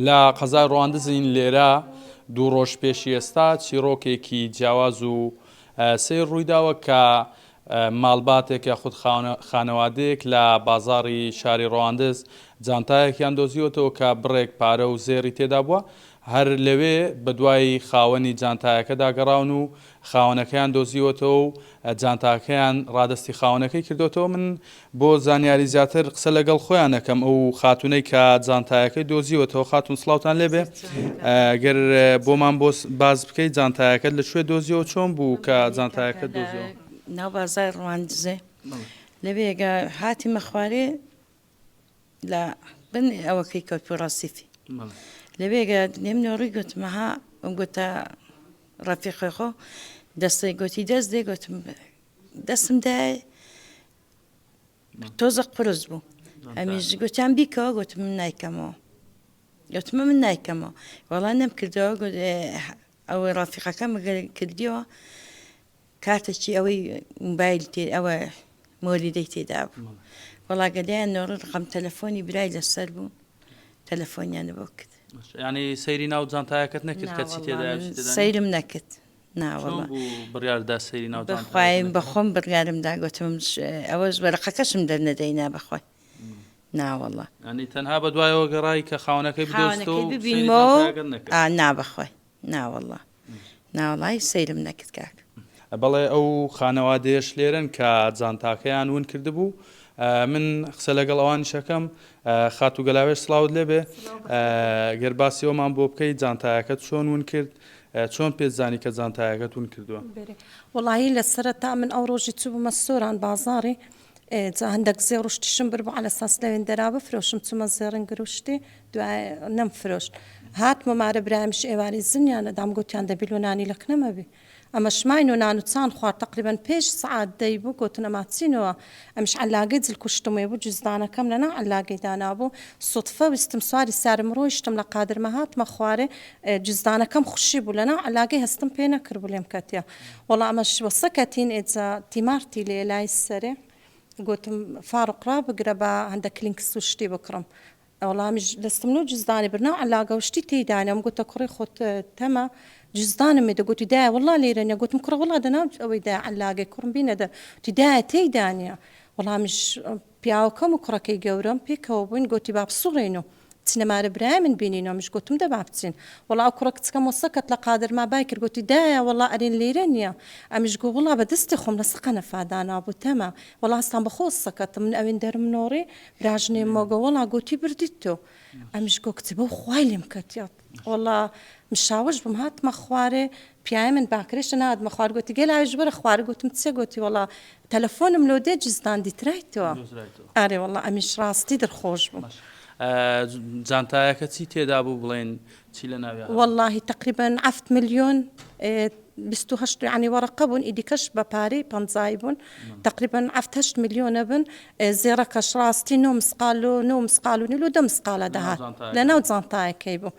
لە قەزای ڕواندزین لێرە دوو ڕۆژ پێشی ئێستا چیڕۆکێکی جیاواز و سەیر ڕوویداوە کە ماڵباتێک یاخود خانەوادەیەک لە بازاڕی شاری ڕواندز جانتایەکیان دۆزیوەتەوە کە بڕێک پارە و زێڕی تێدا بووە هەر لەوێ بەدوای خاوەنی جانتایەکەدا گەڕاون و خاوەنەکەیان دۆزیوەتەوە و جانتاکەیان ڕادەستی خاوەنەکەی کردۆتەوە، من بۆ زانیاری زیاتر قسە لەگەڵ خۆیان ئەکەم ئەو خاتوونەی کە جانتایەکەی دۆزیوەتەوە، خاتوون سڵاوتان لێبێ گەر بۆمان بۆ باس بکەی جانتایەکەت لە کوێ دۆزیەوە چۆن بوو کە جانتایەکەت دۆزیەوە؟ ناو بازاڕی ڕواندزێ لەوێگە هاتیمە خوارێ لە بن ئەوەکەی کەوتبوو ڕەسیفی لەوێگە لێم نۆڕی گوتم ها گوتە ڕەفیقی خۆ دەستەی گوتی دەست دێ گوتم دەستم دای تۆزە قورس بوو ئەمیش گوتیان بیکەوە گوتم من نایکەمەوە گوتمە من نایکەمەوە وەڵا نەمکردەوە ئەوەی ڕەفیقەکەم کردیەوە کارتەکی ئەوەی موبایل تێ ئەوە مۆلیدەی تێدا بوو وەڵا گەلیان نۆڕن ڕقم تەلەفۆنی برای لەسەر بوو تەلەفۆنیان بۆ کرد ینی سەیری ناو جانتایەکەت نەکرد کە چی تێدایە چی تێدا نییە؟ سەیرم نەکرد ناوەڵا بڕیاردا سەیری ناو بەخوای بەخۆم بڕیارم دا گوتم ئەوەش وەرەقەکەشم دەرنەدەینا بەخوای ناوەڵا ینی تەنها بە دوایەوە گەڕای کە خاوەنەکەی بدۆزیتەوە و سەیری جانتایەکەت نەکرد نا بەخوای ناوەڵا ناوەڵای سەیرم نەکرد کاک. بەڵێ ئەو خانەوادەیەش لێرەن کە جانتاکەیان ون کردبوو من قسە لەگەڵ ئەوانیش ئەکەم خاتوو گەلاوێژ سڵاوت لێبێ گەر باسی ئەومان بۆ بکەی جانتایەکەت چۆن ون کرد چۆن پێت زانی کە جانتایەکەت ون کردووە؟ وەڵایی لە سەرەتا من ئەو ڕۆژی چووبوومە سۆران بازاڕی جا هەندەک زێڕ و شتیشم بردبوو عەلەساس لەوێن دەرا بفرۆشم چوومە زێڕنگر و شتی دوای نەمفرۆشت هاتمە مارە برایمیش ئێوارەی زنیان ئەدام گۆتیان دەبی لۆ نانی لەک نەمەبی ئەمەش ماین و نان و چان خوارد تەقریبەن پێش سەعات دەی بوو گۆتن ئەما چینەوە ئەمیش عەلاگەی جل کوشتم وێ بوو جزدانەکەم لەنا عەلاگەی دانابوو سوتفە ویستم سواری سیارم ڕۆیشتم لە قادرمە هاتمە خوارێ جزدانەکەم خوشی بوو لەناو عەلاگەی هەستم پێ نەکردبوو لێم کەتیە وەڵا ئەمەش وەسە کەتین ئێجا تیمارتی لێ لای سەرێ گۆتم فاروق ڕابگرە با هەندە کلینکس و شتی بکڕم وەڵا ئەمیش دەستم لۆ جزدانی برد ناو عەلاگە و شتی تێی دانێم گۆتە کوڕی خۆت تەمە جزدانم مێدە گۆتی دایە وەڵا لێرە نیە گۆتم کوڕە وەڵا دەناو ئەوەی دایە عەلاگەی کوڕم بینە دەر وتی دایە تێی دانیە وەڵا ئەمیش پیاوەکەم و کوڕەکەی گەورەم پێکەوە بووین گۆتی با بسوڕێین و بچینە مارە برای من بینینەوە منیش گۆتم دە با بچین وەڵا ئەو کوڕە کچکەم وەسە کەت لە قادرما بای کرد گۆتی دایە وەڵا ئەرێن لێرە نیە ئەمیش گۆ وەڵا بە دەستی خۆم لە سەقەنەفا دانابوو تەمە وەڵا هەستام بە خۆ سەکەتم من ئەوێن دەرم نۆڕی براژنێ مۆگە وەڵا گۆتی بردیت تۆ ئەمیش گۆ کچێ بەو خوای لێم کەتیە وەڵا مشاوش بووم هاتمە خوارێ پیاوی من باکرێشە ناتمە خوار گۆتی گەلاوێژ وەرە خوارێ گۆتم چیە گۆتی وەڵا تەلەفۆنم لۆ دێ جزدان دیترایتەوە ئارێ وەڵا ئەمیش ڕاستی دڵخۆش بووم. جانتایەکە چی تێدا بوو بڵێن چی لە ناویا هەبوو؟ وەڵاهی تەقریبەن عەفت ملیۆن 28 یانی وەڕەقە بوون ئیدیکەش بە پارەی پەنجایی بوون تەقریبەن عەفت هەشت ملیۆنە بن زێڕەکەش ڕاستی نۆ مسقال و نۆ مسقال و نیو لۆ دە مسقالە دەهات لە ناو جانتایەکەی بوو.